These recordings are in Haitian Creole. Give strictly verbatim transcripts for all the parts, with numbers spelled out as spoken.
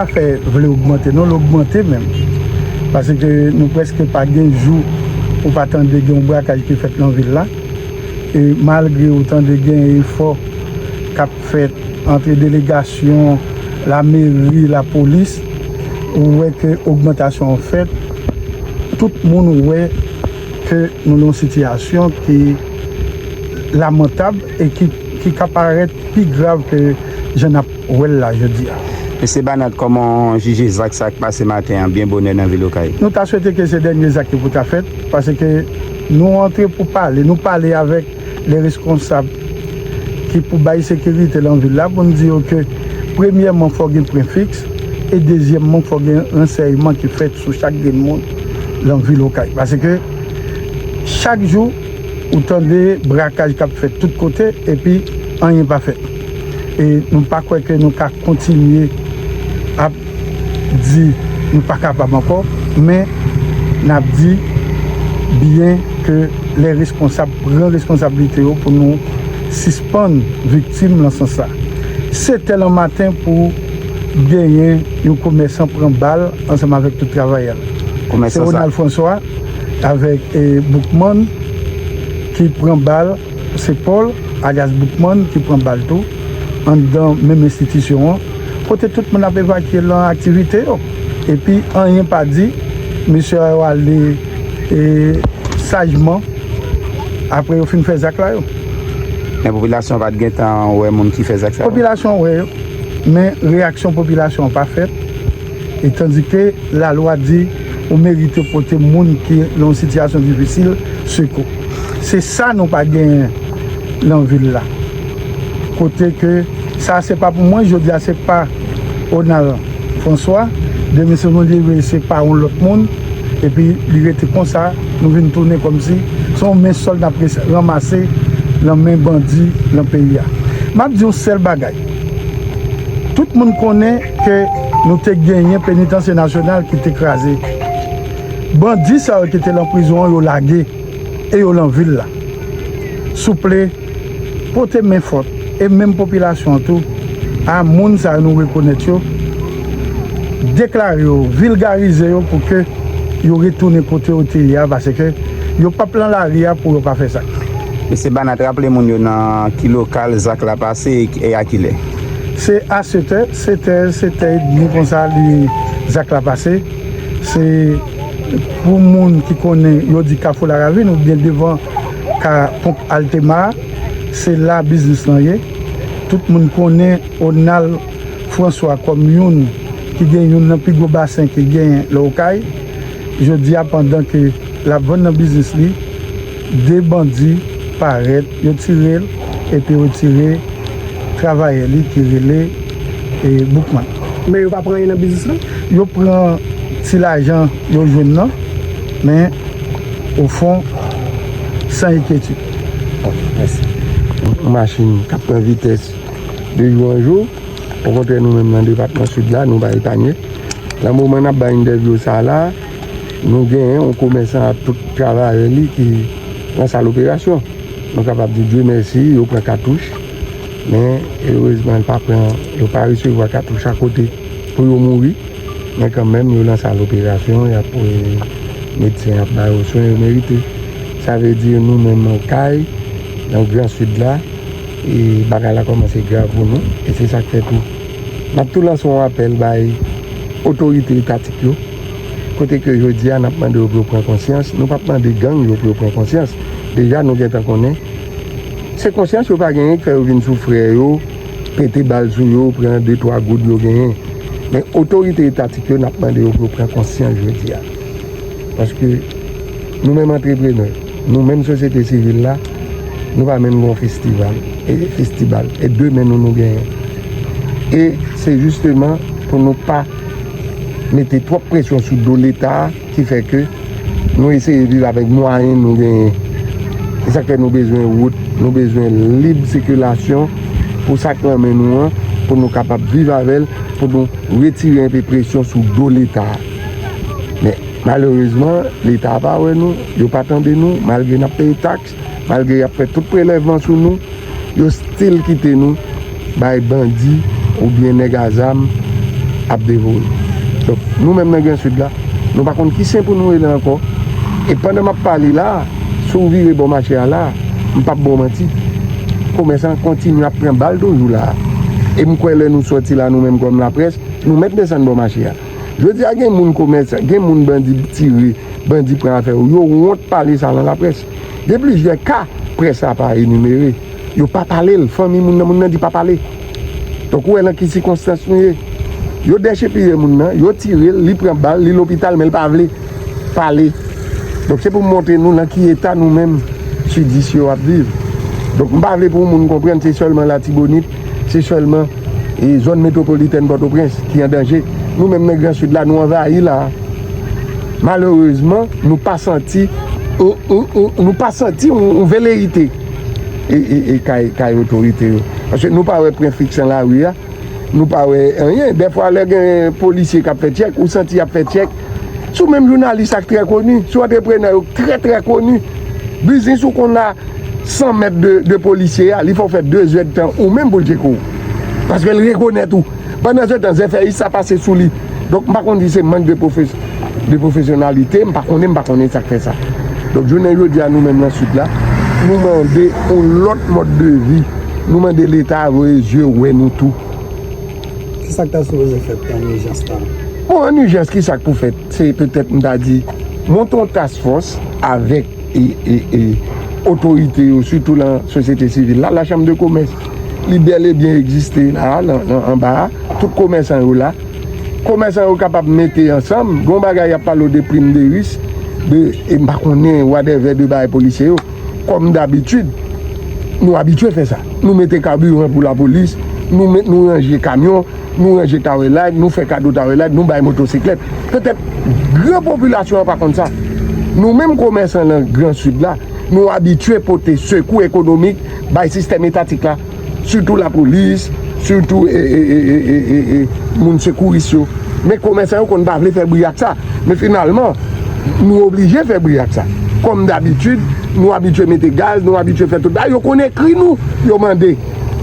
Afè vle ogmante, non, l ogmante menm. Paske nou prèske pa gen jou ou pa tande gen yon brakaj ki fèt nan vil la. E malgre ou tande gen efò k ap fèt ant delegasyon, lameri, lapolis, ou wè ke ogmantasyon an fèt. Tout moun wè ke nou nan yon sitiyasyon ki lamantab e ki, ki ka parèt pi grav ke jan n ap wè l la jodi a. Mesye Banat, kòman w jije zak sa k pase maten an byen bonè nan vil Okay? Nou ta swete ke se dènye zak ki pou ta fèt, paske nou antre pou pale, nou pale avèk lè reskonsab ki pou bay sekirite lan vil la, pou n di yo ke premyèman fò gen pwen fiks, e dezyèmman fò gen ransèyman ki fèt sou chak grenn moun lan vil Okay. Paske chak jou ou tande brakaj k ap fèt tout kote epi anyen pa fèt. E nou pa kwè ke nou ka kontinye ap di nou pa kapab ankò, men n ap di byen ke lè reskonsab pran reskonsablite yo pou nou sispann viktim lan sans sa. Sèt è lan maten pou genyen yon komèsan pran bal ansanm avèk tout travayè l. Se Ronald François avèk, e, Boukman ki pran bal, se Paul, alyas Boukman, ki pran bal tou, anndan menm enstitisyon an, kote tout moun ap evakye lan aktivite yo. Epi, anyen pa di, mesye yo ale, e, sajman, apre yo fin fè zak la yo. Men popilasyon an pa t gentan wè moun ki fè zak sa yo? Popilasyon an wè yo, men reyaksyon popilasyon an pa fèt. E tandike lalwa di ou merite pote moun ki nan yon sitiyasyon difisil sekou. Se sa nou pa genyen nan vil la. Kote ke sa se pa pou mwen, jodi a se pa Ronald François, demen se nou li ye, se pa yon lòt moun, epi li rete konsa, nou vin tounen kòmsi se yon men sòl n ap res-, ranmase nan men bandi nan peyi a. M ap di yon sèl bagay. Tout moun konnen ke nou te genyen Penitansye Nasyonal ki te kraze. Bandi sa yo ki te lan prizon an, yo lage e yo lan vil la. Souple, pote men fòt, e menm popilasyon an tou, a moun sa yo nou rekonèt yo, deklare yo, vilgarize yo pou ke yo retounen kote yo te ye a, paske yo p ap lan lari a pou yo pa fè sa. Mesye Banat, raple moun yo nan ki lokal zak la pase e, e a kilè? Se a sèt è, sèt è, sèt è edmi konsa li zak la pase. Se pou moun ki konnen, yo di Kafou Laravin oubyen devan ka ponp Altema, se la biznis lan ye. Tout moun konnen Ronald François kòm youn ki gen youn nan pi gwo basen ki gen la Okay. Jodi a, pandan ke l ap vann nan biznis li, de bandi parèt, yo tire l, epi yo tire travayè li ki rele, e, Boukman. Men yo pa pran anyen nan biznis lan? Yo pran ti lajan yo jwenn nan, men ofon, san enkyetid. Ok, mèsi. Yon machin k ap pran vitès de jou an jou. Okontrè, nou menm nan depatman Sid la, nou pa epanye. Nan moman n ap bay entèvyou sa a la, nou genyen yon komèsan ak tout travayè li ki nan sal operasyon. Nou kapab di Dye mèsi, yo pran katouch, men erezman, l pa pran, yo pa resevwa katouch akote pou yo mouri, men kanmenm, yo nan sal operasyon, y ap, e, medsen ap ba yo swen yo merite. Sa vle di, nou menm nan Okay, nan Gran Sid la, e bagay la kòmanse grav pou nou, e se sa k fè tou. N ap tou lanse yon apèl bay otorite etatik yo, kote ke jodi a n ap mande yo pou yo pran konsyans. Nou p ap mande gang yo pou yo pran konsyans. Deja, nou gentan konnen se konsyans yo pa genyen k fè yo vin sou frè yo, pete bal sou yo, pran de twa goud yo genyen. Men otorite etatik yo, n ap mande yo pou yo pran konsyans jodi a. Paske nou menm antreprenè, nou menm sosyete sivil la, nou pa menm gen yon festival, e festibal, e de men nou, nou genyen. E se jisteman pou nou pa mete twòp presyon sou do Leta a ki fè ke nou eseye viv avèk mwayen nou genyen. Se sa k fè nou bezwen wout, nou bezwen lib sikilasyon pou sa k nan men nou an, pou nou kapab viv avè l, pou nou retire enpe presyon sou do Leta. Men, malerezman, Leta pa wè nou, yo pa tande nou, malgre n ap peye taks, malgre y ap fè tout prelèvman sou nou, yo still kite nou bay bandi oubyen nèg a zam ap devore. Donk, nou menm nan Gran Sid la, nou pa konn ki sen pou nou rele ankò. E pandan m ap pale la, si w vire bò mache a la, m p ap ba w manti, komèsan kontinye ap pran bal toujou la. E m kwè lè nou sòti la, nou menm kòm laprès, nou mèt desann bò mache a. Jodi a, gen moun komèsan, gen moun bandi tire, bandi pran afè yo. Yo wont pale sa nan laprès. Gen plizyè ka, près la pa enimere. Yo pa pale l, fanmi moun nan, moun nan di pa pale. Donk, ou wè nan ki sikonstans nou ye. Yo dechipye moun nan, yo tire l, li pran bal, li lopital, men l pa vle pale. Donk, se pou m montre nou nan ki eta nou menm sidis yo ap viv. Donk, m pa vle pou moun konprann se sèlman Latibonit, se sèlman e zòn metwopolitèn Pòtoprens ki an danje. Nou menm nan Gran Sid la, nou anvayi la. Malerezman, nou pa santi, nou, nou, nou, nou pa santi yon, yon veleyite e, e, e kay, kay otorite yo. Paske nou pa wè pwen fiks nan lari a, nou pa wè anyen. Dèfwa, lè gen polisye k ap fè tchèk, ou santi y ap fè tchèk sou menm jounalis ak trè koni, sou antreprenè yo k trè, trè koni. Biznis ou konn a san mèt de, de polisye a, li fè w fè de zèdtan ou menm pou l tcheke w. Paske l rekonèt ou. Pandan se tan, zèfèyis sa pase sou li. Donk, m pa konn si se mank de pwofes-, de pwofesyonalite, m pa konnen, m pa konnen sa k fè sa. Donk, jounen jodi a, nou menm nan Sid la, nou mande yon lòt mòd de vi. Nou mande Leta a voye zye wè nou tou. Ki sa k ta sipoze fèt an ijans la? Bon, an ijans, ki sa k pou fèt? Se petèt, m ta di, monte yon task force avèk e, e, e, otorite yo, sitou lan sosyete sivil la, lachanm de komès, li bèl e byen egziste la, lan, lan, anba a, tout komèsan yo la. Komèsan yo kapab mete ansanm, gen yon bagay y ap pale w de prim de risk, de, e m pa konnen, whatever, de bagay polisye yo. Kòm dabitid, nou abitye fè sa. Nou mete kabiran pou lapolis, nou met, nou ranje kamyon, nou ranje tawelad, nou fè kado tawelad, nou bay motosiklèt. Petèt, gran popilasyon an pa konn sa. Nou menm komèsan nan Gran Sid la, nou abitye pote sekou ekonomik bay sistèm etatik la, sitou lapolis, sitou, e, e, e, e, e, e, moun sekouris yo. Men komèsan yo konn pa vle fè bri ak sa. Men finalman, nou oblije fè bri ak sa. Kòm dabitid, nou abitye mete gaz, nou abitye fè tout bagay. Yo konn ekri nou, yo mande.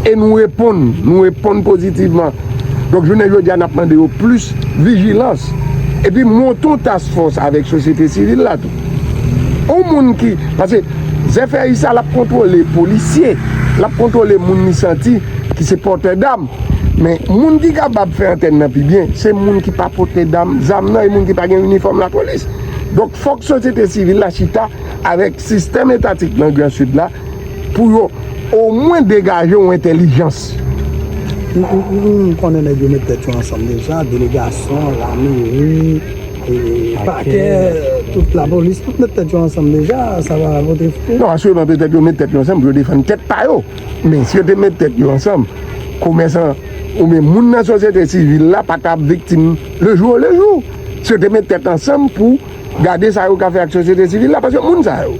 E nou reponn, nou reponn pozitivman. Donk, jounen jodi a, n ap mande yo plis vijilans. Epi monte yon task force avèk sosyete sivil la tou. Yon moun ki, paske zèfèyis sa, l ap kontwole polisye, l ap kontwole moun li santi ki se pòtè dam. Men moun ki kapab fè antèn nan pi byen, se moun ki pa pote dam, zam nan, e moun ki pa gen inifòm lapolis. Donk, fòk sosyete sivil la chita avèk sistèm etatik nan Gran Sid la pou yo omwen degaje yon entèlijans. M, m, m, m konnen nèg yo met tèt yo ansanm deja, delegasyon, lameri, e, pakè, tout lapolis, tout met tèt yo ansanm deja, sa pa pote fwi. Non, asireman, petèt yo met tèt yo ansanm pou yo defann tèt pa yo. Men si yo te met tèt yo ansanm, komèsan oubyen moun nan sosyete sivil la pa t ap viktim lejou lejou. Si yo te met tèt ansanm pou gade sa yo ka fè ak sosyete sivil la, paske moun sa yo,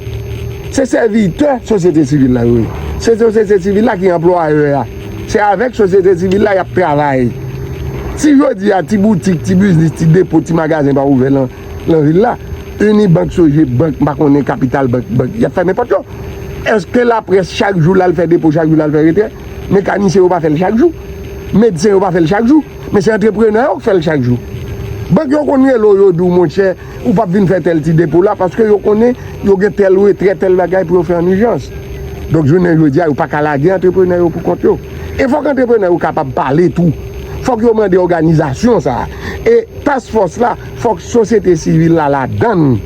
se sèvitè sosyete sivil la yo ye. Se sosyete sivil la ki anplwayè a. Se avèk sosyete sivil la y ap travay. Si jodi a ti boutik, ti biznis, ti depo, ti magazen pa ouvè lan, lan vil la, Unibank, Sogebank, m pa konnen Kapital Bank, bank, y ap fèmen pòt yo. Èske laprès chak jou l al fè depo, chak jou l al fè retrè? Mekanisyen yo pa fè l chak jou. Medsen yo pa fè l chak jou. Men se antreprenè yo k fè l chak jou. Bank yo konn rele w, yo di w, monchè, ou p ap vin fè tèl ti depo la, paske yo konnen yo gen tèl retrè, tèl bagay pou yo fè an ijans. Donk, jounen jodi a, yo pa ka lage antreprenè yo pou kont yo. E fòk antreprenè yo kapab pale tou. Fòk yo mande òganizasyon sa a. E task force la, fòk sosyete sivil la ladan l.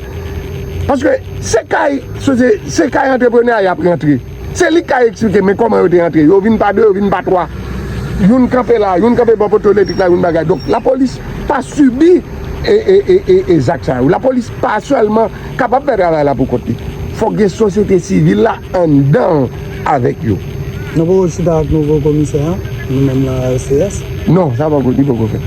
Paske se kay, se, se kay antreprenè a y ap rantre. Se li k ka eksplike, men kòman yo te rantre. Yo vin pa de, yo vin pa twa. Youn kanpe la, youn kanpe bò poto elektrik la, youn bagay. Donk, lapolis pa sibi e, e, e, e, e zak sa yo. Lapolis pa sèlman kapab fè travay la pou kont li. Fòk gen sosyete sivil la anndan avèk yo. Nou poko chita ak nouvo komisè an, nou menm nan R C S? Non, sa poko, li poko fèt.